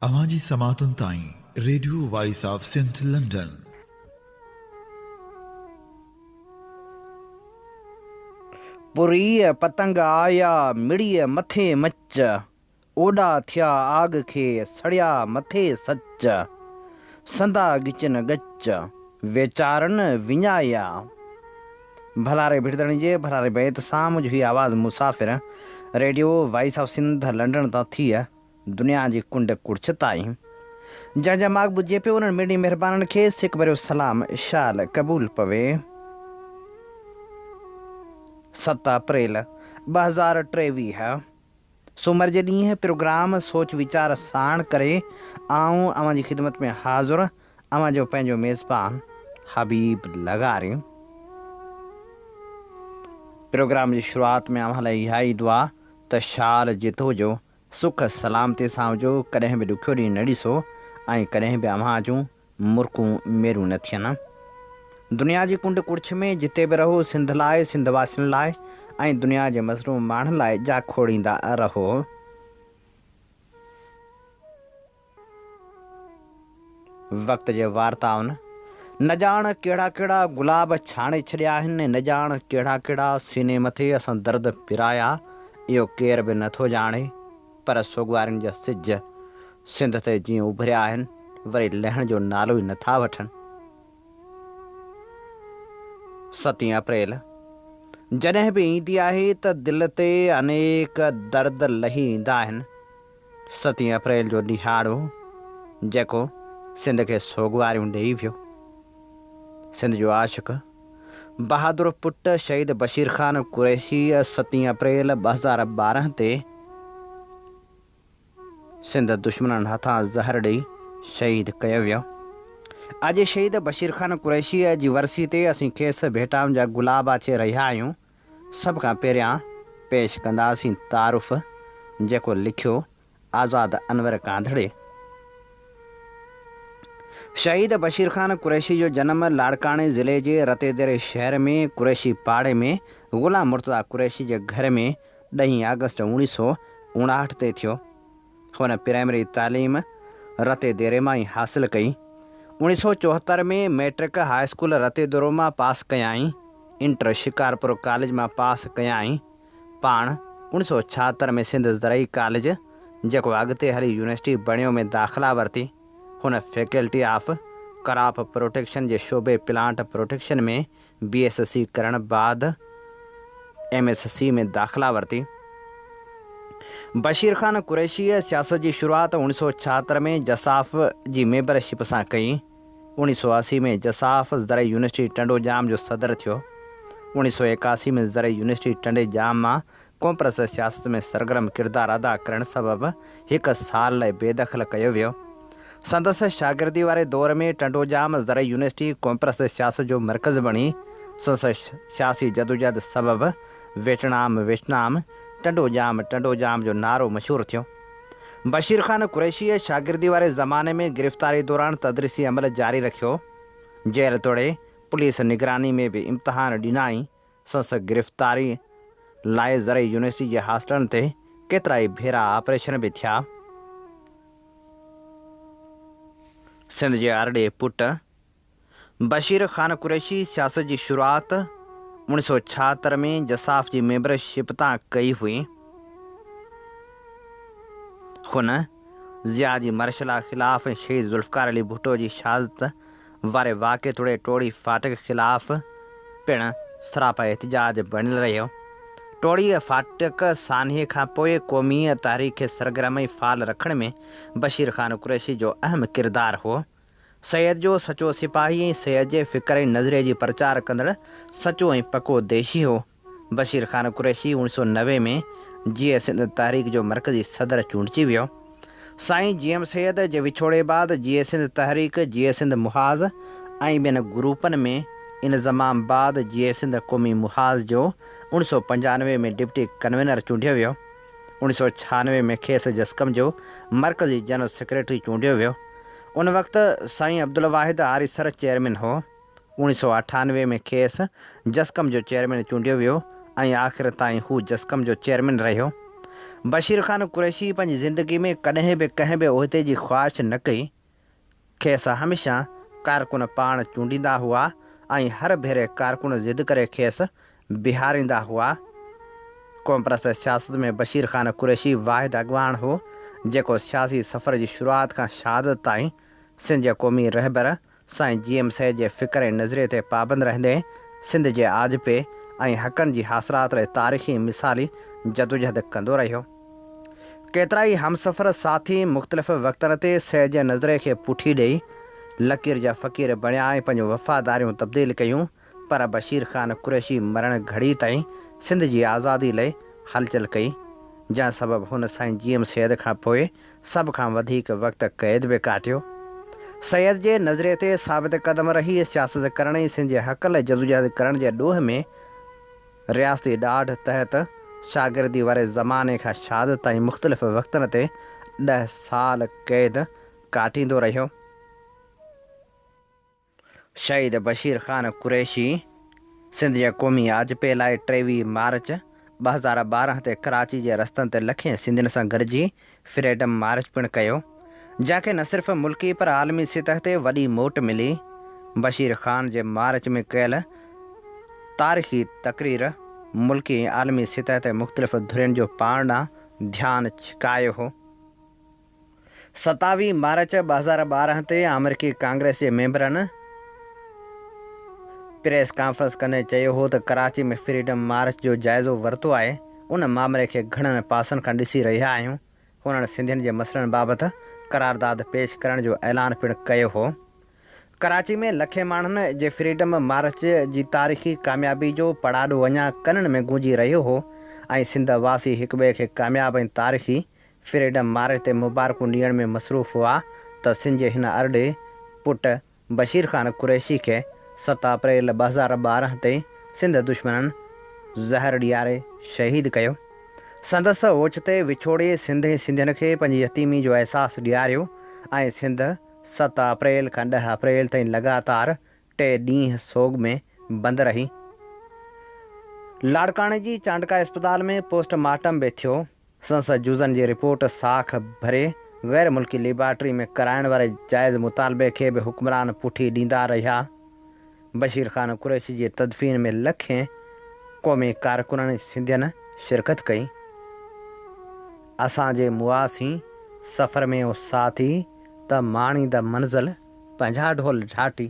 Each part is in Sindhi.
اوهان جي سماعتن تائين radio voice of Sindh London. پوريء پتنگ آيا، مڙيء مٿي مچ. اوڏا ٿيا آڳ کي، سڙيا مٿي سچ. سندا ڳچن ڳچ، ويچارن وڃايا. ڀلاري ڀڙدڻي جي ڀلاري بيت سان منهنجو هي آواز مسافر radio voice of Sindh London تان ٿي دنيا جي ڪنڊ ڪڙڇ تائين جنهن جا ماڳ ٻڌجي پيو انهن مڙني مهربانن کي سڪ ڀريو سلام شال قبول پوي. 7 اپريل 2023 سومر جي ڏينهن پروگرام سوچ ويچار ساڻ ڪري آئون اوهان جي خدمت ۾ حاضر اوهان جو پنهنجو ميزبان حبيب لغاري. پروگرام جي شروعات ۾ اوهان لاء اها ئي دعا ته شال جت هجو، سک سلامتي سان هجو، ڪڏهن به ڏکيو ڏينهن نه ڏسو ۽ ڪڏهن به اوهان جون مرڪون ميريون نه ٿين. دنيا جي ڪنڊ ڪڙڇ ۾ جتي به رهو سنڌ لاء، سنڌ واسين لاء ۽ دنيا جي مظلوم ماڻهن لاء جاکوڙيندا رهو. وقت جي وارتائن نه ڄاڻ ڪهڙا ڪهڙا گلاب ڇاڻي ڇڏيا آهن ۽ نه ڄاڻ ڪهڙا ڪهڙا سيني مٿي اسان درد پرايا، اهو ڪير به نه ٿو ڄاڻي، پر سوڳوارين جا سج سنڌ تي جيئن اڀريا آهن، وري لهڻ جو نالو ئي نه ٿا وٺن. ستين اپريل جڏهن به ايندي آهي ته دل تي انيڪ درد لهي ايندا آهن. ستين اپريل جو ڏهاڙو جيڪو سنڌ کي سوڳواريون ڏيئي ويو. سنڌ جو عاشق بهادر پٽ شهيد بشير خان قريشي ستين اپريل 2012 تي سنڌ دشمنن هٿان زهر ڏئي شهيد ڪيو ويو. اڄ شهيد بشير خان قريشي جي ورسي تي اسين کيس ڀيٽائن جا گلاب آڇي رهيا آهيون. سڀ کان پهريان پيش ڪنداسين تعارف جيڪو لکيو آزاد انور ڪانڌڙي. شهيد بشير خان قريشي جو جنم لاڙڪاڻي ضلعي جي رتيديري شهر ۾ قريشي پاڙي ۾ غلام مرتضيٰ قريشي جي گهر ۾ ڏهين آگسٽ 1959 تي ٿيو. هن پرائمري تعليم رتي ديري مان ئي حاصل ڪئي. 1974 ۾ مئٽرڪ هاء اسڪول رتي ديرو مان پاس ڪيائين. انٽر شڪارپور ڪاليج مان پاس ڪيائين. پاڻ 1976 ۾ سنڌ زرعي ڪاليج، جيڪو اڳتي هلي يونيورسٽي بڻيو، ۾ داخلا ورتي. هن فيڪلٽي آف ڪراپ پروٽيڪشن جي شعبي plant protection ۾ B S C ڪرڻ بعد ايم ايس سي ۾ داخلا ورتي. بشير خان قريشيء سياست جي شروعات 1976 ۾ جساف جي ميمبر شپ سان ڪئي. 1980 ۾ جساف زرعي يونيورسٽي ٽنڊو ڄام جو صدر ٿيو. 1981 ۾ زرعي يونيورسٽي ٽنڊي ڄام مان قومپرست سياست ۾ سرگرم ڪردار ادا ڪرڻ سبب هڪ سال لاء بي دخل ڪيو ويو. سندس شاگردي واري دور ۾ ٽنڊو ڄام زرعي يونيورسٽي قومپرست سياست جو مرڪز بڻي. سندس سياسي جدوجهد سبب ويٽنام ويٽنام، ٽنڊو ڄام ٽنڊو ڄام جو نعرو مشهور ٿيو. بشير خان قريشيء شاگردي واري زماني ۾ گرفتاري دوران تدريسي عمل جاري رکيو. جيل توڙي پوليس نگراني ۾ به امتحان ڏنائين. سندس گرفتاري لاء زرعي يونيورسٽي جي هاسٽلن تي ڪيترائي ڀيرا آپريشن به ٿيا. سنڌ جي ارڏي پٽ بشير خان قريشي سياست جي شروعات 1976 ۾ جساف جي ميمبر شپ تان ڪئي هئي. هن ضياء جي مارشلا خلاف ۽ شهيد ذوالفقار علي ڀٽو جي شهادت واري واقعي توڙي ٽوڙي ڦاٽڪ خلاف پڻ سراپا احتجاج بڻيل رهيو. ٽوڙي ڦاٽڪ سانحي کان پوء قومي تحريڪ کي سرگرم ۽ فعال رکڻ ۾ بشير خان قريشي جو اهم ڪردار هو. سيد جو سچو سپاهي ۽ سيد جي فڪر ۽ نظريي جي پرچار ڪندڙ سچو ۽ پڪو ديشي هو. بشير خان قريشي 1990 ۾ جيئي سنڌ تحريڪ جو مرڪزي صدر چونڊجي ويو. سائين جي ايم سيد جي وڇوڙي بعد جيئي سنڌ تحريڪ، جيئي سنڌ محاذ ۽ ٻين گروپن ۾ انضمام بعد جيئي سنڌ قومي محاذ جو 1995 ۾ ڊپٽي ڪنوينر چونڊيو ويو. 1996 ۾ کيس جسقم جو مرڪزي جنرل سيڪريٽري چونڊيو ويو. ان وقت سائين عبدالواحد آريسر چيئرمين هو. 1998 ۾ کيس جسقم جو چيئرمين چونڊيو ويو ۽ آخر تائين هو جسقم جو چيئرمين رهيو. بشير خان قريشي پنهنجي زندگي ۾ ڪڏهن به ڪنهن به عهدي جي خواهش نه ڪئي. کيس هميشه ڪارڪن پاڻ چونڊيندا هئا ۽ هر ڀيري ڪارڪن ضد ڪري کيس بيهاريندا هئا. قومپرست سياست ۾ بشير خان قريشي واحد اڳواڻ هو، جيڪو سياسي سفر جي شروعات کان شهادت تائين سنڌ جي قومي رهبر سائين جي ايم سيد جي فڪر ۽ نظريي تي پابند رهندي سنڌ جي آجپي ۽ حقن جي حاصلات لاء تاريخي ۽ مثالي جدوجهد ڪندو رهيو. ڪيترائي همسفر ساٿي مختلف وقتن تي سيد جي نظرئي کي پٺي ڏئي لڪير جا فقير بڻيا ۽ پنهنجون وفاداريون تبديل ڪيون پر بشير خان قريشي مرڻ گهڙي تائين سنڌ جي آزادي لئي هلچل ڪئي، جنهن سبب هن سائين جي ايم سيد کان پوء سڀ کان وڌيڪ وقت قيد به ڪاٽيو. سيد جي نظريي تي ثابت قدم رهي سياست ڪرڻ ۽ سنڌ جي حق لئي جدوجهد ڪرڻ جي ڏوهه ۾ رياستي ڏاڍ تحت شاگردي واري زماني کان شهادت تائين مختلف وقتن تي ڏهه سال قيد ڪاٽيندو رهيو. شهيد بشير خان قريشي سنڌ جي قومي آجپي لاء 23 مارچ 2012 تي ڪراچي جي رستن تي لکين سنڌين سان گڏجي فريڊم مارچ پڻ ڪيو، جنهن کي نه صرف ملڪي پر عالمي سطح تي وڏي موٽ ملي. بشير خان جي مارچ ۾ ڪيل تاريخي تقرير ملڪي ۽ عالمي سطح تي مختلف ڌرين جو پاڻ ڏانهن ڌيان ڇڪايو هو. 27 مارچ 2012 تي آمريڪي ڪانگريس جي ميمبرن پريس ڪانفرنس ڪندي چيو هو ته ڪراچي ۾ فريڊم مارچ جو جائزو ورتو آهي، ان مامري کي گهڻن پاسن کان ڏسي رهيا آهيون. هنن سنڌين جي مسئلن بابت قرارداد پيش ڪرڻ جو اعلان پڻ ڪيو هو. ڪراچي ۾ لکين ماڻهن جي فريڊم مارچ جي تاريخي ڪاميابي جو پڙاڏو اڃا ڪنن ۾ گونجي رهيو هو ۽ سنڌ واسي هڪٻئي کي ڪامياب ۽ تاريخي فريڊم مارچ تي مبارڪون ڏيڻ ۾ مصروف هئا ته سنڌ جي هن ارڏي پٽ بشير خان قريشي کي 7 اپريل 2012 تي سنڌ دشمنن زهر ڏياري شهيد ڪيو. سندس اوچتي وڇوڙي سنڌ ۽ سنڌين کي پنهنجي يتيمي جو احساس ڏياريو ۽ سنڌ 7 اپريل کان 10 اپريل تائين لڳاتار ٽي ڏينهن سوڳ ۾ بند رهي. لاڙڪاڻي جي چانڊڪا اسپتال ۾ پوسٽ مارٽم به ٿيو. سندس جزن جي رپورٽ ساک ڀري غير ملڪي ليبارٽري ۾ ڪرائڻ واري جائز مطالبي کي به حڪمران پٺي ڏيندا رهيا. بشير خان قريشي جي تدفين ۾ لکين قومي ڪارڪنن ۽ سنڌين شرڪت ڪئي. اسان جي مئاسين سفر ۾ او ساٿي ته ماڻيندا منزل پنهنجا ڍول ڍاٽي.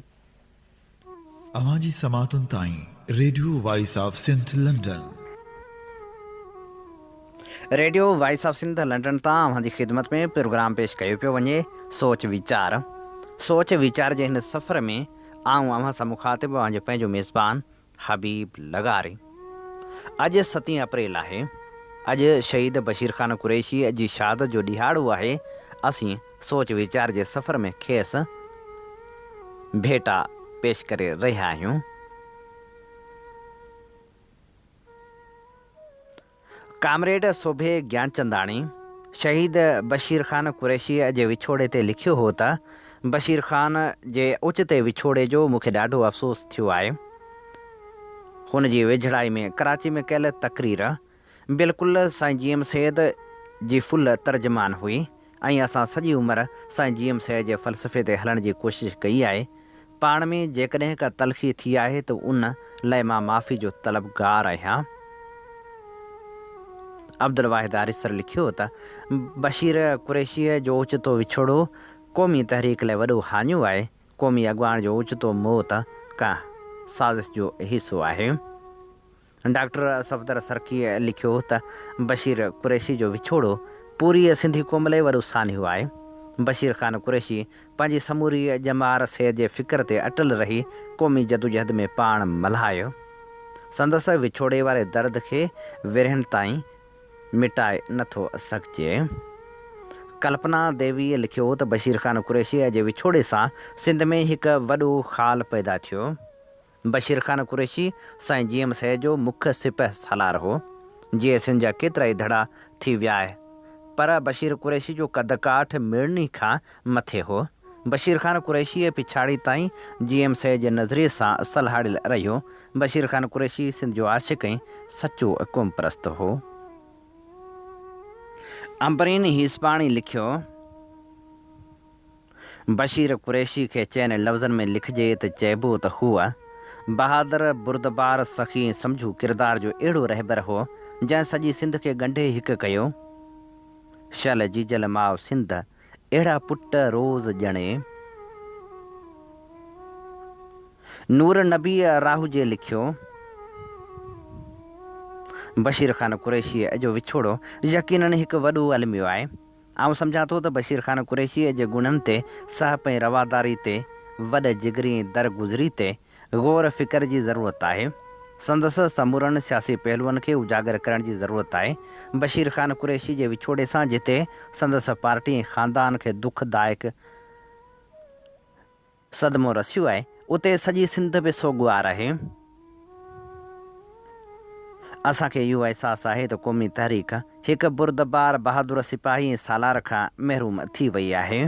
اوهان جي سماعتن تائين radio voice of Sindh London. Radio voice of Sindh London تان اوهان جي خدمت ۾ پروگرام پيش ڪيو پيو وڃي سوچ ويچار. سوچ ويچار جي هن سفر ۾ آئون اوهان سان مخاطب اوهان جو پنهنجو ميزبان حبيب لغاري. اڄ ستين اپريل آهي. اڄ شهيد بشير خان قريشيء جي شهادت جو ڏهاڙو آهي. اسين سوچ ويچار جي سفر ۾ کيس ڀيٽا پيش ڪري رهيا آهيون. ڪامريڊ سوڀي گيانچنداڻي شهيد بشير خان قريشيء جي وڇوڙي تي لکيو هو ته، بشير خان جي اوچتي وڇوڙي جو مون کي ڏاڍو افسوس ٿيو آهي. هن جي ويجهڙائي ۾ ڪراچي ۾ ڪيل تقرير بلڪل سائين جي ايم سيد جي فل ترجمان هئي ۽ اسان سڄي عمر سائين جي ايم سيد جي فلسفي تي هلڻ جي ڪوشش ڪئي آهي. پاڻ ۾ جيڪڏهن ڪا تلخي ٿي آهي ته ان لئه مان معافي جو طلبگار آهيان. عبدالواحد آريسر لکيو ته بشير قريشيء جو اوچتو وڇوڙو قومي تحريڪ لئه وڏو هاڃو آهي، قومي اڳواڻ جو اوچتو موت ڪنهن سازش جو حصو آهي. ڊاڪٽر صفدر سرڪيء لکيو ته بشير قريشي جو وڇوڙو پوريء سنڌي قوم لئه وڏو سانحو آهي. بشير خان قريشي پنهنجي سموري ڄمار سيد جي فڪر تي اٽل رهي قومي جدوجهد ۾ پاڻ ملهايو. سندس وڇوڙي واري درد کي ورهين تائين مٽائي نه ٿو سگهجي. ڪلپنا ديويء لکيو ته بشير خان قريشيء جي وڇوڙي سان سنڌ ۾ هڪ وڏو خال پيدا ٿيو. بشير خان قريشي سائين جي ايم سيد جو مک سپهه سالار هو. جيئي سنڌ جا ڪيترائي ڌڙا ٿي ويا پر بشير قريشي جو قد ڪاٺ مڙني کان مٿي هو. بشير خان قريشيء پڇاڙي تائين جي ايم سيد جي نظريي سان سلهاڙيل رهيو. بشير خان قريشي سنڌ جو عاشق ۽ سچو قومپرست هو. امبرين هيسباڻي لکيو، بشير قريشي کي چئن لفظن ۾ لکجي ته چئبو ته هو بهادر، بردبار، سخي ۽ سمجهو ڪردار جو اهڙو رهبر هو، جنهن سڄي سنڌ کي ڳنڍي هڪ ڪيو. شل جيجل ماء سنڌ اهڙا پٽ روز ڄڻي. نور نبي راهوجي لکيو، بشير خان قريشيء جو وڇوڙو يقينن هڪ وڏو الميو آهي. آئون سمجهان ٿو ته بشير خان قريشيء جي گڻن تي، سهپ ۽ رواداري تي، وڏ جگري ۽ درگذري تي غور فڪر جي ضرورت آهي. سندس سمورن سياسي پهلوئن کي اجاگر ڪرڻ جي ضرورت آهي. بشير خان قريشي جي وڇوڙي سان جتي سندس پارٽي ۽ خاندان کي دکدائڪ صدمو رسيو آهي، اتي سڄي سنڌ به سوڳوار آهي. اسان کي اهو احساس آهي ته قومي تحريڪ هڪ بردبار بهادر سپاهي ۽ سالار کان محروم ٿي وئي آهي.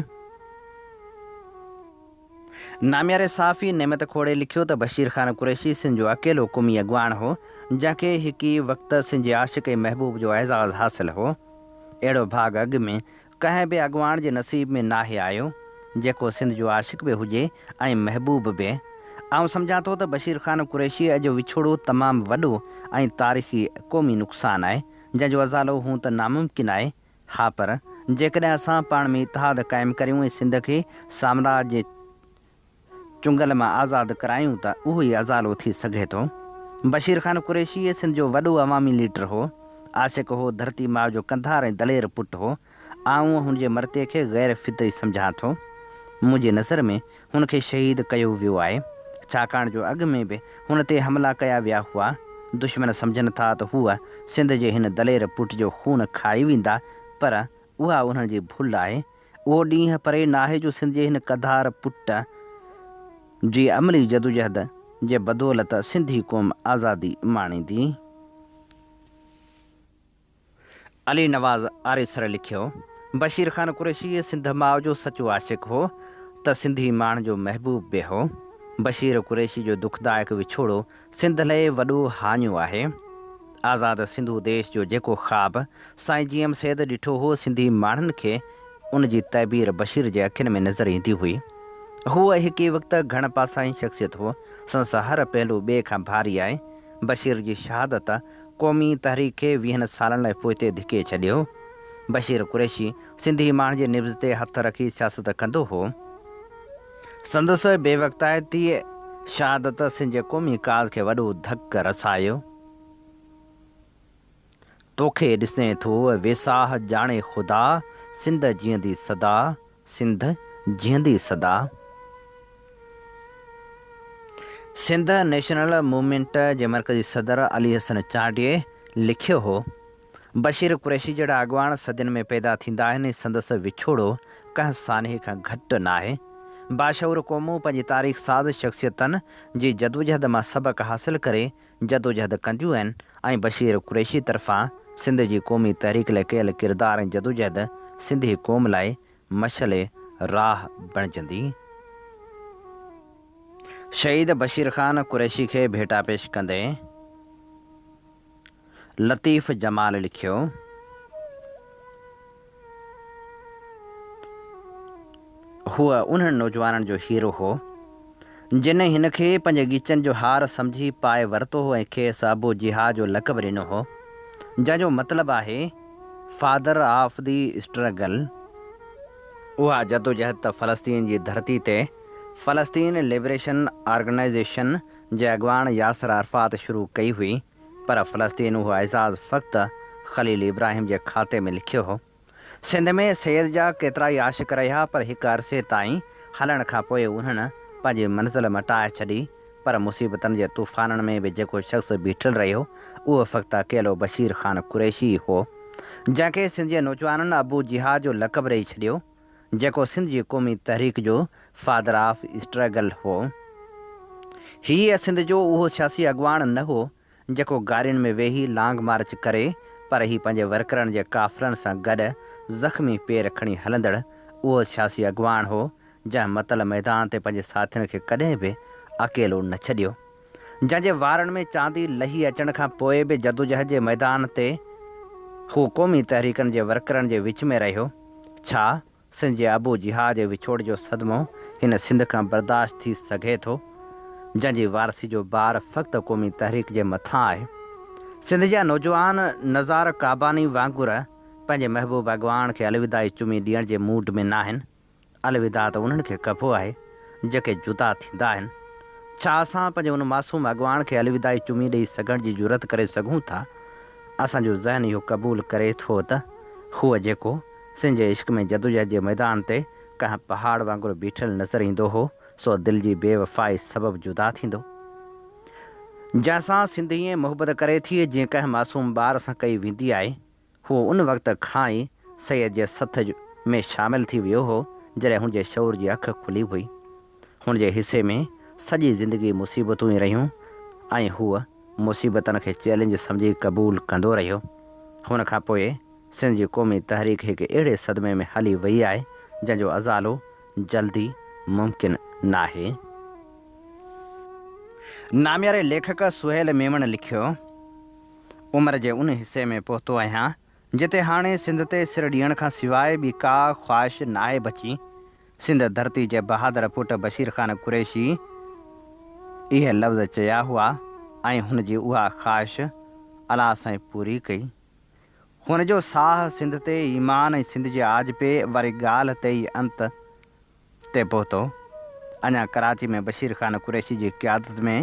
نامياري صحافي نعمت کوڙي لکيو ته بشير خان قريشي سنڌ جو اڪيلو قومي اڳواڻ هو، جنهن کي هڪ ئي وقت سنڌ جي عاشق ۽ محبوب جو اعزاز حاصل هو. اهڙو ڀاڳ اڳ ۾ ڪنهن به اڳواڻ جي نصيب ۾ ناهي آيو، جيڪو سنڌ جو عاشق به هجي ۽ محبوب به. آئون سمجهان ٿو ته بشير خان قريشيء جو وڇوڙو تمام وڏو ۽ تاريخي قومي نقصان آهي، جنهن جو ازالو هون ته ناممڪن آهي، ها پر جيڪڏهن اسان پاڻ ۾ اتحاد قائم ڪريون ۽ سنڌ کي سامراج جي چنگل مان آزاد ڪرايون ته اهو ئي ازالو ٿي سگهي ٿو. بشير خان قريشي سنڌ جو وڏو عوامي ليڊر هو. عاشق هو، ڌرتي ماء جو ڪنڌار ۽ دلير پٽ هو. آئون هن جي مرتيي کي غير فطري سمجهان ٿو. منهنجي نظر ۾ هن کي شهيد ڪيو ويو آهي. ڇاڪاڻ جو اڳ ۾ به هن تي حملا ڪيا ويا هئا. دشمن سمجهن ٿا ته هو سنڌ جي هن دلير پٽ جو خون کائي ويندا پر اها انهن جي ڀل آهي. اهو ڏينهن پري ناهي جو سنڌ جي هن قدار پٽ جي عملي جدوجهد جي بدولت سنڌي قوم آزادي ماڻيندي. علي نواز آريسر لکيو، بشير خان قريشي سنڌ ماء جو سچو عاشق هو ته سنڌي ماڻهن جو محبوب به هو. بشير قريشي جو دکدائڪ وڇوڙو سنڌ لئه وڏو هاڃو آهي. آزاد سنڌو ديش جو جيڪو خواب سائين جي ايم سيد ڏٺو هو سنڌي ماڻهن کي ان جي تعبير بشير جي اکين ۾ نظر ايندي هئي. هو هڪ ئي وقت گهڻ پاسائين شخصيت هو. سندس هر پهلو ٻئي کان ڀاري آهي. بشير جي شهادت قومي تحريڪ کي ويهن سالن لاء پوئتي ڌڪي ڇڏيو. بشير قريشي سنڌي ماڻهن جي نبض تي هٿ رکي سياست ڪندو هو. سندس بي وقتائتي شهادت سنڌ جي قومي ڪاز کي وڏو ڌڪ رسايو. توکي ڏسين ٿو ويساهه ڄاڻي خدا، سنڌ جيئندي سدا، سنڌ جيئندي سدا. سنڌ نيشنل موومينٽ جي مرڪزي صدر علي حسن چانڊيي لکيو هو. بشير قريشي جهڙا اڳواڻ صدين ۾ پيدا ٿيندا آهن ۽ سندس وڇوڙو ڪنهن سانحي کان گهٽ ناهي. باشعور قومون پنهنجي تاريخ ساز شخصيتن جي جدوجهد مان سبق حاصل ڪري جدوجهد ڪنديون آهن ۽ بشير قريشي طرفان سنڌ جي قومي تحريڪ لاء ڪيل ڪردار ۽ جدوجهد سنڌي قوم لاء مشعل راهه بڻجندي. شهيد بشير خان قريشي کي ڀيٽا پيش ڪندي. لطيف جمال لکيو. هو انهن نوجوانن جو هيرو هو، جن هن کي پنهنجي ڳيچن جو هار سمجهي پائي ورتو هو ۽ کيس ابو جهاد جو لقب ڏنو هو، جنهن جو مطلب آهي فادر آف the struggle. اها جدوجهد ته فلسطين جي ڌرتي تي فلسطين لبريشن آرگنائيزيشن جي اڳواڻ ياسر عرفات شروع ڪئي هئي پر فلسطين اهو اعزاز فقط خليل ابراهيم جي کاتي ۾ لکيو هو. سنڌ ۾ سيد جا ڪيترائي عاشق رهيا پر هڪ عرصي تائين هلڻ کان پوء انهن پنهنجي منزل مٽائي ڇڏي پر مصيبتن جي طوفانن ۾ به جيڪو شخص بيٺل رهيو اهو فقط اڪيلو بشير خان قريشي ئي هو جنهن کي سنڌ جي نوجوانن ابو جهاد جو لقب ڏئي ڇڏيو. جيڪو سنڌ جي قومي تحريڪ جو فادر آف اسٽرگل هو. هيء سنڌ جو اهو سياسي اڳواڻ نه هو، جيڪو گارين ۾ ويهي لانگ مارچ ڪري، پر هي پنهنجي ورڪرن جي قافلن سان گڏ زخمي پير کڻي هلندڙ اهو سياسي اڳواڻ هو، جنهن متل ميدان تي پنهنجي ساٿين کي ڪڏهن به اڪيلو نه ڇڏيو. جنهن جي وارن ۾ چاندي لهي اچڻ کان پوء به جدوجهد جي ميدان تي هو قومي تحريڪن جي ورڪرن جي وچ ۾ رهيو. ڇا سنڌ جي ابو جهاد جي وڇوڙ جو صدمو هن سنڌ کان برداشت ٿي سگهي ٿو، جنهن جي وارثي جو بار فقط قومي تحريڪ جي مٿان آهي؟ سنڌ جا نوجوان نزار قاباني وانگر پنهنجي محبوب اڳواڻ کي الوداعي چمي ڏيڻ جي موڊ ۾ ناهن. الوداع ته انهن کي ڪبو آهي، جيڪي جدا ٿيندا آهن. ڇا اسان پنهنجي ان معصوم اڳواڻ کي الوداعي چمي ڏئي سگهڻ جي جرئت ڪري سگهون ٿا؟ اسان جو ذهن اهو قبول ڪري ٿو ته هو جيڪو سنڌ جي عشق ۾ جدوجهد جي ميدان تي ڪنهن پهاڙ وانگر بيٺل نظر ايندو هو، سو دل جي بي وفائي سبب جدا ٿيندو. جنهن سان سنڌ ائين محبت ڪري ٿي، جيئن ڪنهن معصوم ٻار سان ڪئي ويندي آهي. هو ان وقت کان ئي سيد جي سٿ ۾ شامل ٿي ويو هو، جڏهن هن جي شعور جي اک کلي هئي. هن جي حصي ۾ سڄي زندگي مصيبتون ئي رهيون ۽ هو مصيبتن کي چئلينج سمجهي قبول ڪندو رهيو. هن کان پوء سنڌ جي قومي تحريڪ هڪ اهڙي صدمي ۾ هلي وئي آهي، جنهن جو ازالو جلدي ممڪن ناهي. نامياري ليکڪ سهيل ميمڻ لکيو. عمر جي ان حصي ۾ پهتو آهيان، جتي هاڻي سنڌ تي سر ڏيڻ کان سواء ٻي ڪا خواهش ناهي بچي. سنڌ ڌرتي جي بهادر پٽ بشير خان قريشي اهي لفظ چيا هئا ۽ هن جي اها خواهش الله سائين پوري ڪئي. هن جو ساهه سنڌ تي ايمان ۽ سنڌ جي آجپي واري ڳالهه تي ئي انت تي پهتو. اڃا ڪراچي ۾ بشير خان قريشي جي قيادت ۾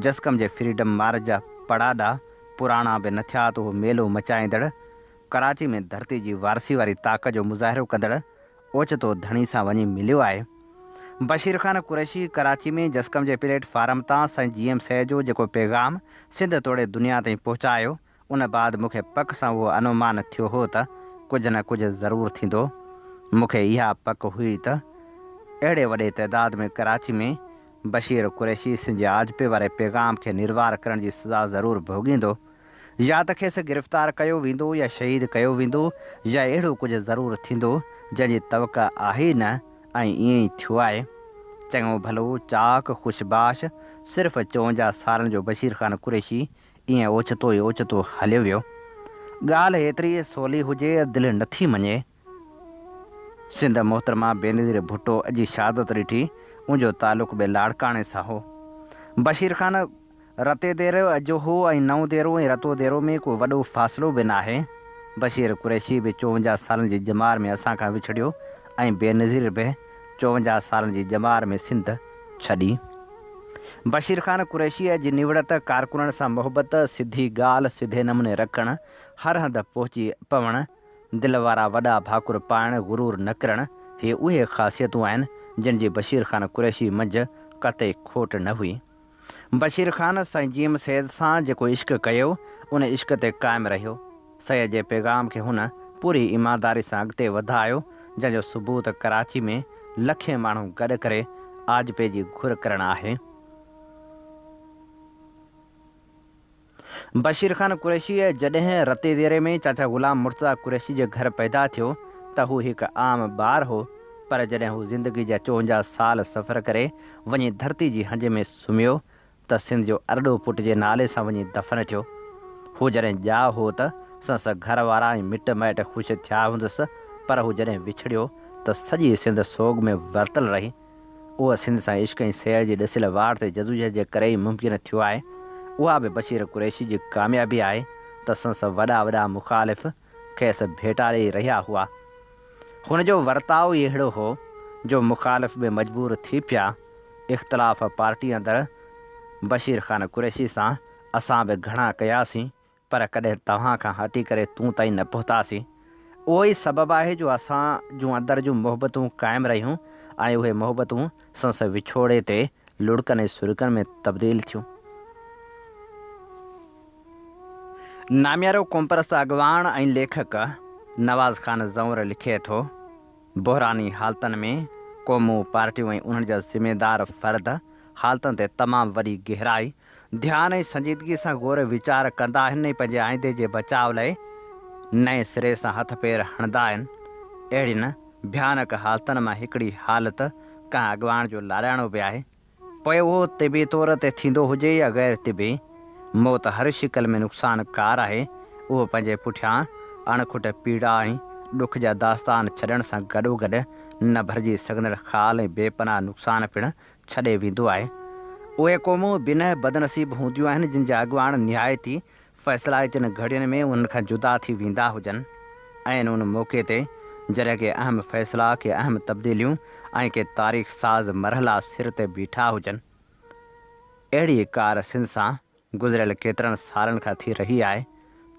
جسقم جي فريڊم مارچ جا پڙاڏا پراڻا به نه ٿيا ته اهو ميلو مچائيندڙ ڪراچي ۾ ڌرتي جي وارثي واري طاقت جو مظاهرو ڪندڙ اوچتو ڌڻي سان وڃي مليو آهي. بشير خان قريشي ڪراچي ۾ جسقم جي پليٽ فارم تان سائين جي ايم سيد جو جيڪو پيغام سنڌ توڙي دنيا تائين پهچايو ان بعد مون کي پڪ سان اهو انومان ٿيو هو ته ڪجهه نه ڪجهه ضرور ٿيندو. مون کي اها پڪ هئي ته اهڙي وڏي تعداد ۾ ڪراچي ۾ بشير قريشي سنڌ جي آجپي واري پيغام کي نروار ڪرڻ جي سزا ضرور ڀوڳيندو. يا ته کيس گرفتار ڪيو ويندو يا شهيد ڪيو ويندو يا اهڙو ڪجهه ضرور ٿيندو جنهن جي توقع آهي ئي نه ۽ ائين ئي ٿيو آهي. چڱو ڀلو، چاڪ، خوش باش، صرف 54 سالن جو بشير خان قريشي ائين اوچتو ئي اوچتو هليو ويو. ڳالهه ايتري سولي هجي دل نٿي مڃي. سنڌ محترمه بينظير ڀٽو جي شهادت ڏٺي، ان جو تعلق به لاڙڪاڻي سان هو. بشير خان رتي ديري جو هو ۽ نئون ديرو ۽ رتو ديرو ۾ ڪو وڏو فاصلو به ناهي. بشير قريشي به 54 سالن جي ڄمار ۾ اسان کان وڇڙيو ۽ بينظير به 54 سالن جي ڄمار ۾ سنڌ ڇڏي. بشير خان قريشيء جي نوڙت، ڪارڪنن سان محبت، سڌي ڳالهه سڌي نموني رکڻ، هر هنڌ پهچي پوڻ، دل وارا وڏا ڀاڪر پائڻ، غرور نه ڪرڻ، هي اهي خاصيتون آهن، جن جي بشير خان قريشي منجهه قطعي کوٽ نه هئي. بشير خان سائين جي ايم سيد سان جيڪو عشق ڪيو، ان عشق تي قائم رهيو. سيد جي پيغام کي هن پوري ايمانداري سان اڳتي وڌايو، جنهن جو ثبوت ڪراچي ۾ لکين ماڻهو گڏ ڪري آجپي جي گهر ڪرڻ آهي. بشير خان قريشي جڏهن رتيديري ۾ چاچا غلام مرتضيٰ قريشي جي گهر پيدا ٿيو ته هو هڪ عام ٻار هو، پر جڏهن هو زندگي جا 54 سال سفر ڪري وڃي ڌرتي جي هنج ۾ سمهيو ته سنڌ جو ارڏو پٽ جي نالي سان وڃي دفن ٿيو. هو جڏهن ڄائو هو ته سندس گهر وارا ۽ مٽ مائٽ خوش ٿيا هوندس پر هو جڏهن وڇڙيو ته سڄي سنڌ سوڳ ۾ ورتل رهي. اهو سنڌ سان عشق ۽ سير جي ڏسيل واٽ تي جدوجهد جي ڪري ئي ممڪن ٿيو آهي. اها به بشير قريشي جي ڪاميابي آهي ته سندس وڏا وڏا مخالف کيس ڀيٽا ڏئي رهيا هئا. هن جو ورتاء ئي اهڙو هو جو مخالف به مجبور ٿي پيا. اختلاف پارٽي اندر بشير خان قريشي سان اسان به گهڻا ڪياسين پر ڪڏهن توهان کان هٽي ڪري تون تائين نه پهتاسين. اهو ئي سبب آهي جو اسان جون اندر جون محبتون قائم رهيون ۽ اهي محبتون سندس وڇوڙي تي لڙڪن ۽ سرڪن ۾ تبديل ٿيون. ناميارو قومپرست اڳواڻ ۽ ليکڪ نواز خان زئونر لکي ٿو، بحراني حالتن ۾ قومون، پارٽيون ۽ انهن جا ذميدار فرد حالتن تي تمام وڏي گهرائي، ڌيان ۽ سنجيدگي سان غور ويچار ڪندا آهن ۽ پنهنجي آئيندي جي بچاء لئه نئين سري سان هٿ پير هڻندا آهن. اهڙين ڀيانڪ حالتن مان هڪڙي حالت ڪنهن اڳواڻ جو لاڏاڻو به آهي. پوء اهو طبي طور تي ٿيندو هجي يا غير طبي، موت هر شڪل ۾ نقصان ڪار آهي، اهو پنهنجي پٺيان اڻ کٽ پيڙا ۽ ڏک جا داستان ڇڏڻ سان گڏوگڏ نه ڀرجي سگهندڙ خال ۽ بي پناهه نقصان پڻ ڇڏي ويندو آهي. اهي قومون بنهه بدنصيب هونديون آهن، جن جا اڳواڻ نهايت ئي فيصلائتين گهڙين ۾ انهن کان جدا ٿي ويندا هجن. عين ان موقعي تي جڏهن ڪي اهم فيصلا، ڪي اهم تبديليون ۽ ڪي تاريخ ساز مرحلا سر تي بيٺا هجن. اهڙي ڪار سنڌ سان گذريل ڪيترن سالن کان ٿي رهي آهي.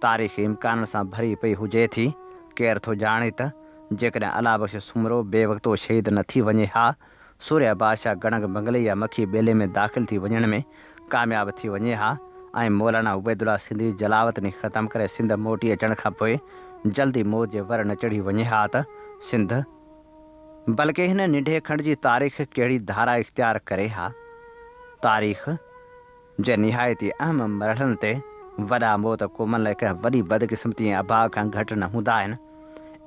تاريخ امڪانن سان ڀري پئي هجي ٿي. ڪير ٿو ڄاڻي ته جيڪڏهن الله بخش سومرو بي وقتو شهيد نه ٿي وڃي ها، سورهيه بادشاهه گڙنگ بنگلي يا مکي ٻيلي ۾ داخل ٿي وڃڻ ۾ ڪامياب ٿي وڃي ها ۽ مولانا عبيدالله سنڌي جلاوطني ختم ڪري سنڌ موٽي اچڻ کان پوء جلدي موت جي ور نه چڙهي وڃي ها ته سنڌ بلڪه هن ننڍي کنڊ جي تاريخ ڪهڙي ڌارا اختيار ڪري ها؟ تاريخ جي نهايت ئي اهم مرحلن تي وڏا موت قومن لاء ڪنهن وڏي بدقسمتي ۽ اڀاڳ کان گهٽ نه هوندا آهن.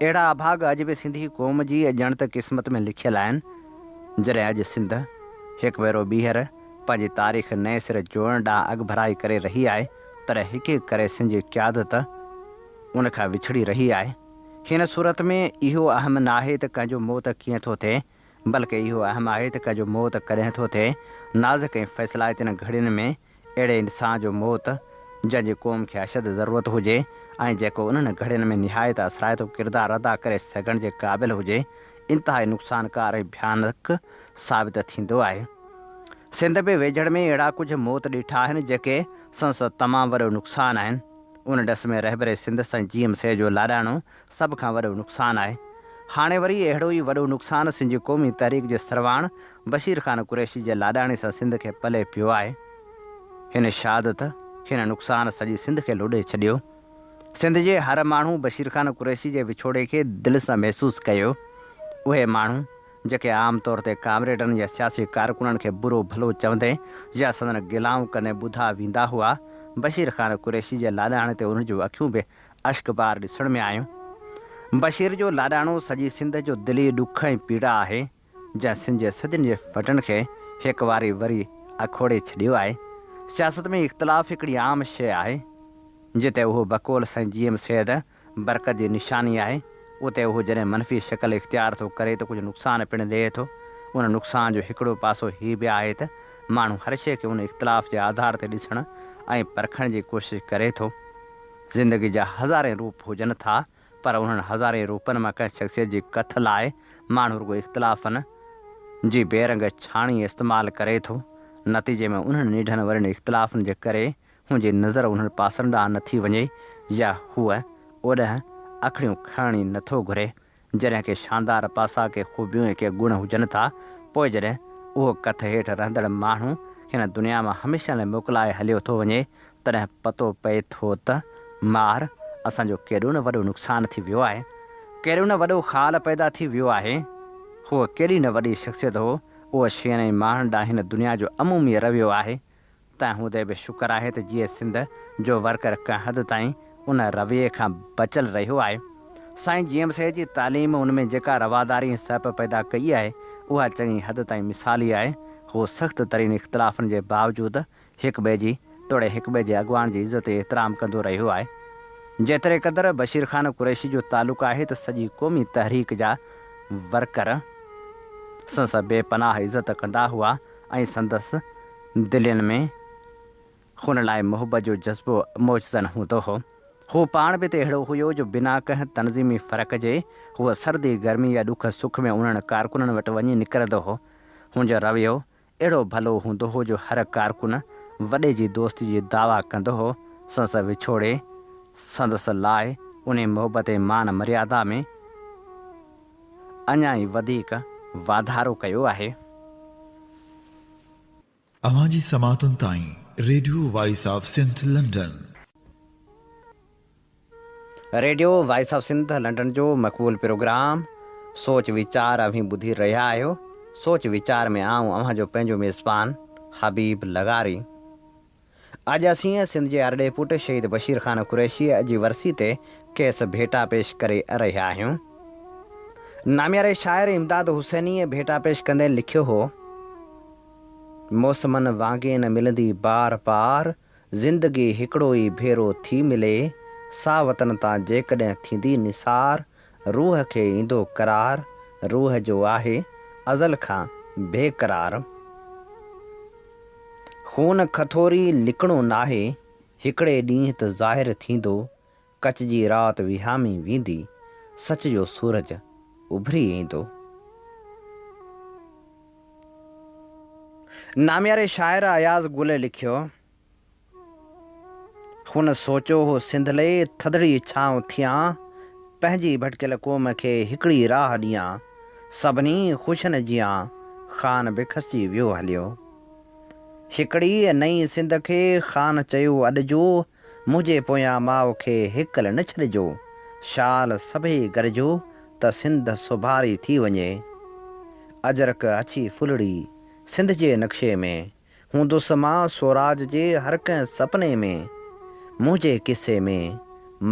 اهڙا اڀاڳ اڄ به سنڌي قوم جي ڄڻ ته قسمت ۾ لکيل آهن. جڏهن اڄ سنڌ هڪ ڀيرو ٻيهر پنهنجي تاريخ نئين سر جوڙڻ ڏانهن اڳڀرائي ڪري رهي آهي، تڏهن هڪ هڪ ڪري سنڌ جي قيادت ان کان وڇڙي رهي آهي. هن صورت ۾ اهو اهم ناهي ته ڪنهن جو موت ڪيئن ٿو ٿئي، بلڪه اهو اهم آهي ته ڪنهن جو موت ڪڏهن ٿو ٿئي. نازڪ ۽ فيصلائتين گهڙين ۾ اهڙي انسان جو موت، جنهن جي قوم کي اشد ضرورت هجي ۽ جيڪو انهن گهڙين ۾ نهايت اثرائتو ڪردار ادا ڪري سگهڻ جي قابل هجي، انتهائي نقصانڪار ۽ ڀيانڪ ثابت ٿيندو آهي. سنڌ به ويجهڙ ۾ اهڙا ڪجهه موت ڏٺا آهن، جيڪي سندس تمام وڏو نقصان آهن. ان ڏس ۾ رهبر سنڌ سائين جي ايم سيد جو لاڏاڻو سڀ کان وڏو نقصان آهي. هاڻي وري اهڙو ئي وڏو نقصان سنڌ جي قومي تحريڪ جي سرواڻ بشير خان قريشي جي لاڏاڻي سان سنڌ کي پلئه پيو آهي. هن شهادت، هن نقصان سڄي سنڌ کي لوڏي ڇڏيو. سنڌ جي هر ماڻهو بشير خان قريشي جي وڇوڙي کي دل سان محسوس ڪيو. اهي ماڻهو جيڪي عام طور تي ڪامريڊن يا سياسي ڪارڪنن کي برو ڀلو چوندي يا سندن گلائون ڪندي ٻڌا ويندا هئا، بشير خان قريشي جي لاڏاڻي تي انهن جون اکيون به اشڪبار ڏسڻ ۾ آيون. بشير جو لاڏاڻو سڄي سنڌ جو دلي ڏک ۽ پيڙا آهي، جنهن سنڌ جي صدين جي ڦٽن کي هڪ واري وري اکوڙي ڇڏيو آهي. سياست ۾ اختلاف هڪڙي عام شيء آهي، جتي اهو بقول سائين جي ايم سيد برڪت جي نشاني آهي، اتي اهو جڏهن منفي شڪل اختيار ٿو ڪري ته ڪجهه نقصان پڻ ڏئي ٿو. ان نقصان جو هڪڙو پاسو هي به آهي ته ماڻهو هر شيء کي ان اختلاف جي آڌار تي ڏسڻ ۽ پرکڻ جي ڪوشش ڪري ٿو. زندگي جا هزارين روپ هجن ٿا، پر انهن هزارين روپن مان ڪنهن شخصيت جي ڪٿ لاء ماڻهو رڳو اختلافن جي بي رنگ ڇاڻي استعمال ڪري ٿو. نتيجي ۾ انهن ننڍن وڏن اختلافن جي ڪري هن جي نظر انهن پاسن ڏانهن نه ٿي وڃي يا هوء اوڏانهن اکڙيون کڻڻ ئي نه ٿو گهري. جڏهن ڪي شاندار پاسا، ڪي خوبيون ۽ ڪي گڻ هجن ٿا، پوء جڏهن اهو ڪٿ هيٺ رهندڙ ماڻهو هن دنيا مان هميشه لاء موڪلائي هليو ٿو وڃي، تڏهن پتو پئي ٿو ته مار، اسان جو ڪيڏو نه وڏو نقصان ٿي ويو آهي. ڪيڏو نه وڏو خال پيدا ٿي ويو آهي. هو ڪيڏي نه وڏي شخصيت هو. اهو شين ۽ ماڻهن ڏانهن هن دنيا جو عمومي رويو آهي. تنهن هوندي به شڪر آهي ته جيئي سنڌ جو ورڪر ڪنهن حد تائين ان رويي کان بچيل رهيو آهي. سائين جي ايم سيد جي تعليم ان ۾ جيڪا رواداري ۽ سهپ پيدا ڪئي آهي، اها چڱي حد تائين مثالي آهي. هو سخت ترين اختلافن جي باوجود هڪٻئي جي توڙي هڪٻئي جي اڳواڻ جي عزت ۽ احترام ڪندو رهيو آهي. جيتري قدر بشير خان قريشي جو تعلق آهي ته سڄي قومي تحريڪ جا ورڪر سندس بي پناهه عزت ڪندا هئا ۽ سندس دلين ۾ هن لاء محبت جو جذبو موجزن هوندو هو. هو پاڻ به ته اهڙو هيو جو بنا ڪنهن تنظيمي فرق جي هو سردي گرمي يا ڏک سک ۾ انهن ڪارڪنن وٽ وڃي نڪرندو هو. هن جو رويو اهڙو ڀلو هوندو هو جو هر ڪارڪن وڏي جي دوستي جي دعويٰ ڪندو هو. سندس وڇوڙي سندس لاء انهي محبت ۽ مان مريادا ۾ اڃا ئي وڌيڪ واڌارو ڪيو آهي. اوهان جي سماعتن تائين radio voice of Sindh London. Radio voice of Sindh London جو مقبول پروگرام سوچ ويچار اوهين ٻڌي رهيا آهيو. سوچ ويچار ۾ آئون اوهان جو پنهنجو ميزبان حبيب لغاري. اڄ اسين سنڌ جي ارڏي پٽ شهيد بشير خان قريشيء جي ورسي تي کيس ڀيٽا پيش ڪري رهيا آهيون. نامياري شاعر امداد حسينيء ڀيٽا پيش ڪندي لکيو هو، موسمن وانگي نه ملندي بار بار، زندگي هڪڙو ئي ڀيرو ٿي ملي، سا وطن تان جيڪڏهن ٿيندي نثار، روح کي ايندو قرار، روح جو آهي ازل کان بي قرار. خون کٿوري لڪڻو ناهي، هڪڙي ڏينهن ته ظاهر ٿيندو، ڪچ جي رات وهامي ويندي، سچ جو سورج اڀري ايندو. نامياري شاعر اياز گل لکيو. هن سوچيو هو سنڌ لئي ٿڌڙي ڇانو ٿيان، پنهنجي ڀٽڪيل قوم کي هڪڙي راهه ڏيان. سڀني خوشين جيان خان به کسجي ويو هليو. هڪڙي نئين سنڌ کي خان چيو اڏجو، منهنجي پويان ماء کي هيڪل نه ڇڏجو، شال سڀئي گڏجو ته سنڌ سوڀاري ٿي وڃي. اجرڪ اڇي ڦلڙي سنڌ جي نقشي ۾. هوندس مان سوراج جي هر ڪنهن سپني ۾، منهنجي قصي ۾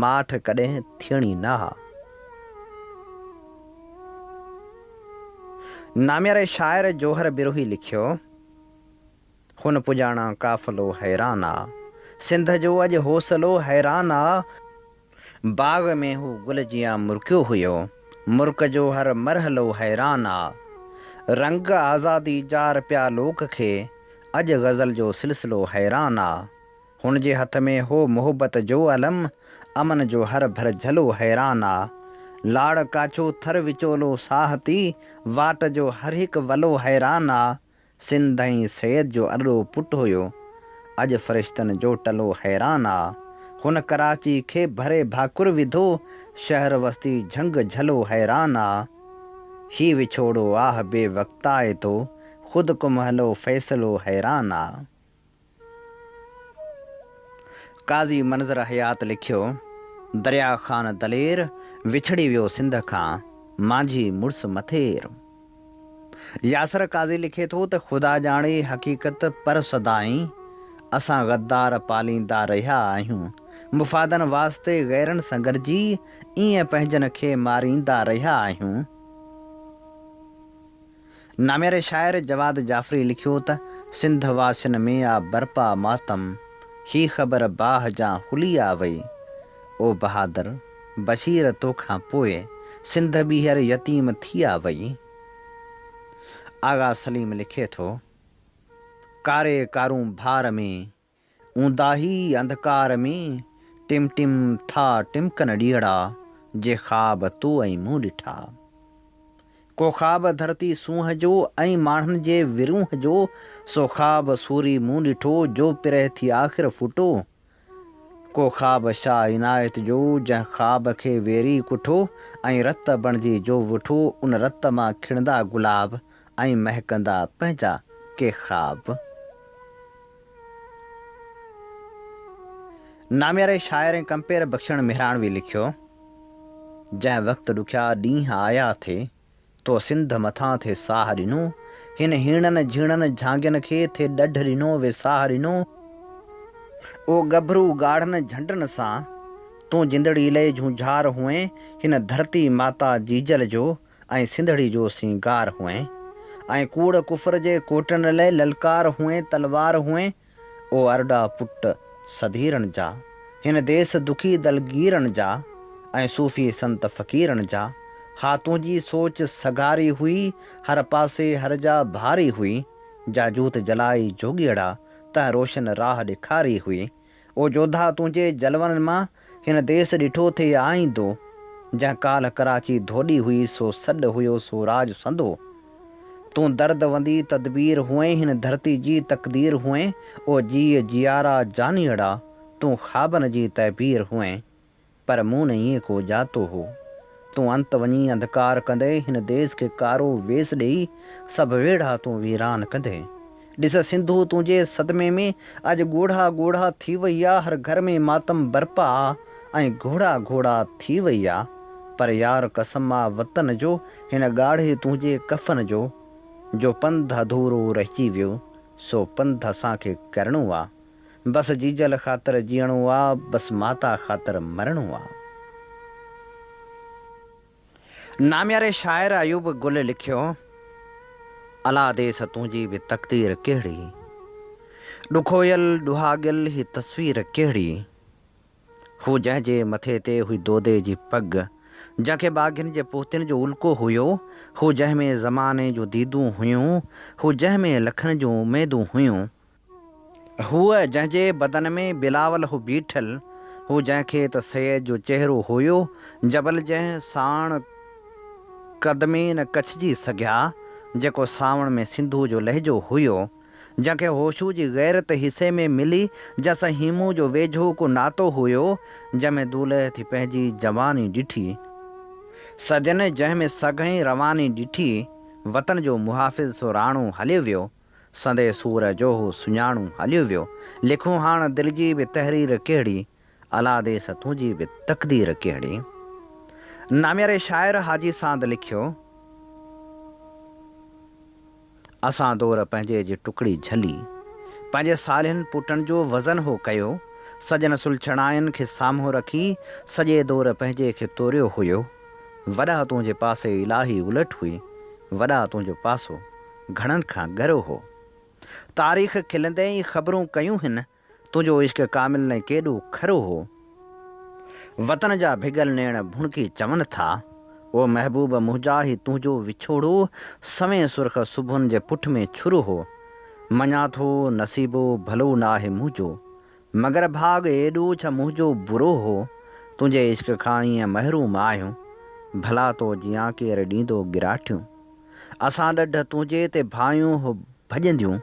ماٺ ڪڏهن ٿيڻي نه آ. نامياري شاعر جوهر بروهي لکيو، هن پڄاڻان قافلو حيران آ، سنڌ جو اڄ حوصلو حيران آ. باغ ۾ هو گل جيان مرڪيو هيو، مرڪ جو هر مرحلو حيران آ. رنگ آزادي جا ارپيا لوڪ کي، اڄ غزل جو سلسلو حيران آ. هن جي هٿ ۾ هو محبت جو علم، امن جو هر ڀرجهلو حيران آ. لاڙ ڪاڇو ٿر وچولو ساهتي، واٽ جو هر هڪ ولو حيران آ. سنڌ ۽ سيد جو ارڏو پٽ هيو، اڄ فرشتن جو ٽلو حيران آ. هن ڪراچي کي ڀري ڀاڪر وڌو، شهر وستي جهنگ جهلو حيران آ. هي وڇوڙو آه بي وقتائتو، خود ڪمهلو فيصلو حيران آ. قاضي منظر حيات لکيو، دريا خان دلير وڇڙي ويو سنڌ کان، مانجهي مڙس مٿير. ياسر قاضي لکي ٿو ته خدا ڄاڻي حقيقت پر سدائين اسان غدار پاليندا رهيا آهيون، مفادن واسطي غيرن سان گڏجي ايئن پنهنجن کي ماريندا رهيا آهيون. نامياري شاعر جواد جعفري لکيو ته سنڌ واسين ۾ آ برپا ماتم، هي خبر باهه جان هلي آ وئي، او بهادر بشير توکان پوء سنڌ ٻيهر يتيم ٿي آ وئي. آغا سليم لکي ٿو، ڪاري ڪارونڀار ۾. اونداهي انڌڪار ۾ ٽم ٽم ٿا ٽمڪن ڏيئڙا، جي خواب تو ۽ مون ڏٺا. ڪو خواب ڌرتي سونهن جو ۽ ماڻهن جي ورونهه جو، سو خواب سوري مون ڏٺو، جو پرهه ٿي آخر ڦٽو. ڪو خواب شاهه عنايت جو، جنهن خواب کي ويري ڪٺو ۽ رت بڻجي جو وٺو، ان رت مان کڙندا گلاب ۽ مهڪندا پنهنجا ڪي خواب. نامياري شاعر ۽ ڪمپيئر بخشڻ مهراڻوي لکيو، جنهن وقت ڏکيا ڏينهن آيا ٿي، تو سنڌ مٿان ٿي ساهه ڏنو، هن هيڻن جهيڻن جهانگين کي ٿي ڏڍ ڏنو ويساهه ڏنو، او ڳڀرو ڳاڙهن جهنڊن سان، تون جندڙي لئي جهونجهار هئين، هن ڌرتي ماتا جيجل جو ۽ سنڌڙي جو سينگار هئين ۽ ڪوڙ ڪفر جي ڪوٽن لئه للڪار هئين تلوار هئين او ارڏا پٽ سڌيرن جا هن ديس دکي دلگيرن جا ۽ صوفي سنت فقيرن جا ها تنهنجي سوچ سگهاري هئي هر پاسي هر جا ڀاري هئي جا جوت جلائي جوڳيئڙا تنهن روشن راهه ڏيکاري هئي او جوڌا تنهنجي جلون مان هن ديس ڏٺو ٿي آئيندو، جنهن ڪالهه ڪراچي ڌوڏي هئي سو سڏ هيو سو راڄ سندو. تون درد وندي تدبير هئين هن ڌرتي جي تقدير هئين او جيء جيارا جانيئڙا تون خوابن جي تعبير هئين. پر مون نه ائين ڪو ڄاتو هو. تون انت وڃي انڌڪار ڪندين، هن ديس کي ڪارو ويس ڏيئي، سڀ ويڙها تون ويران ڪندين. ڏس سنڌو تنهنجي صدمي ۾ اڄ ڳوڙها ڳوڙها ٿي وئي آ، هر گهر ۾ ماتم برپا آ ۽ گهوڙا گهوڙا ٿي وئي آ. پر يار قسم آ وطن جو، هن ڳاڙهي تنهنجي ڪفن جو، جو پنڌ اڌورو رهجي ويو، سو پنڌ اسان کي ڪرڻو آ. بس جيجل خاطر جيئڻو آ، بس ماتا خاطر مرڻو آ. نامياري شاعر ايوب گل لکيو، الا ديس تنهنجي به تقدير ڪهڙي، ڏکويل ڏهاڳيل هي تصوير ڪهڙي. هو جنهن جي مٿي تي هئي دودي جي پڳ، جنهن کي ٻاگهين جي پوتين جو الڪو هيو، هو جنهن ۾ زماني جون ديدون هيون، هو جنهن ۾ لکن جون اميدون هيون. هو جنهن جي بدن ۾ بلاول هو بيٺل، هو جنهن کي ته سيد جو چهرو هيو، جبل جنهن ساڻ قدمي نه ڪڇجي سگهيا، جيڪو سانوڻ ۾ سنڌوء جو لهجو هيو، جنهن کي هوشو جي غيرت حصي ۾ ملي، جنهن سان هيمون جو ويجهو ڪو ناتو هيو، جنهن ۾ دولهه ٿي پنهنجي جواني ڏٺي. صدين جنهن ۾ سگهه ۽ رواني ڏٺي، وطن جو محافظ سو راڻو هليو ويو، سندي سور جو هو سڃاڻو هليو ويو. لکون هاڻ دل جي به تحرير ڪهڙي، الا ديس تنهنجي به تقدير ڪهڙي. نامياري شاعر حاجي ساند لکيو. اسان دور پنهنجي جي ٽڪڙي جهلي، پنهنجي صالحن پٽن جو وزن هو ڪيو، سڄن سلڇڻاين کي سامهون رکي، سڄي دور پنهنجي کي توريو هيو. وڏا تنهنجي پاسي الاهي الٽ هئي، وڏا تنهنجو پاسو گهڻن کان ڳرو هو. تاريخ کلندي ئي خبرون ڪيون هن، تنهنجو عشق ڪامل ۽ ڪيڏو کرو هو. وطن جا ڀڳل نيڻ ڀڻڪي چون ٿا، او محبوب منهنجا هي تنهنجو وڇوڙو سوين سرخ صبحن جي پٺ ۾ ڇرو هو. مڃان ٿو نصيبو ڀلو ناهي منهنجو، مگر ڀاڳ ايڏو ڇا منهنجو برو هو. تنهنجي عشق کان ائين محروم آهيون، ڀلا تو جيان ڪير ڏيندو ڳراٺيون. اسان ڏڍ تنهنجي تي ڀانيون هو ڀڄنديون،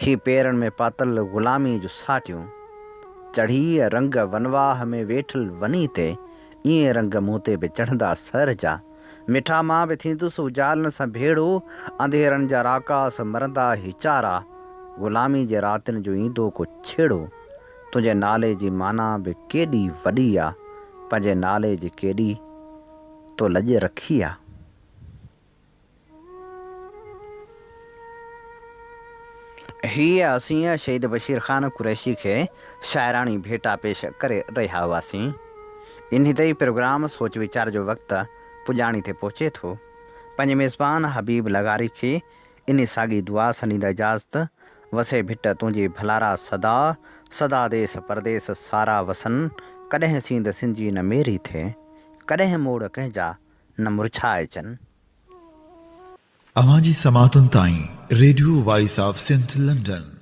هي پيرن ۾ پاتل غلامي جون ساٽيون. چڙهي رنگ ونواهه ۾ ويٺل وني تي، ائين رنگ مون تي به چڙهندا سر جا. مٺا مان به ٿيندس اجالن سان ڀيڙو، انڌيرن جا راڪاس مرندا هچارا. غلامي جي راتين جو ايندو ڪو ڇيڙو. تنهنجي نالي جي معنيٰ به ڪيڏي وڏي آ، پنهنجي نالي جي ڪيڏي تو لڄ رکي آ. هيء اسين شهيد بشير خان قريشي کي شاعراڻي ڀيٽا پيش ڪري رهيا هئاسين. انهي تي ئي پروگرام سوچ ويچار جو وقت پڄاڻي تي پهچي ٿو. پنهنجي ميزبان حبيب لغاري کي انهي ساڳي دعا سان ڏيندا اجازت، وسي ڀٽ تنهنجي ڀلارا سدا، سدا ديس پرديس سارا وسن، ڪڏهن سينڌ سنجي نه ميري ٿئي، ڪڏهن موڙ ڪنهن جا نه مرجهائجن. اوهان جي سماعتن تائين radio voice of Sindh London.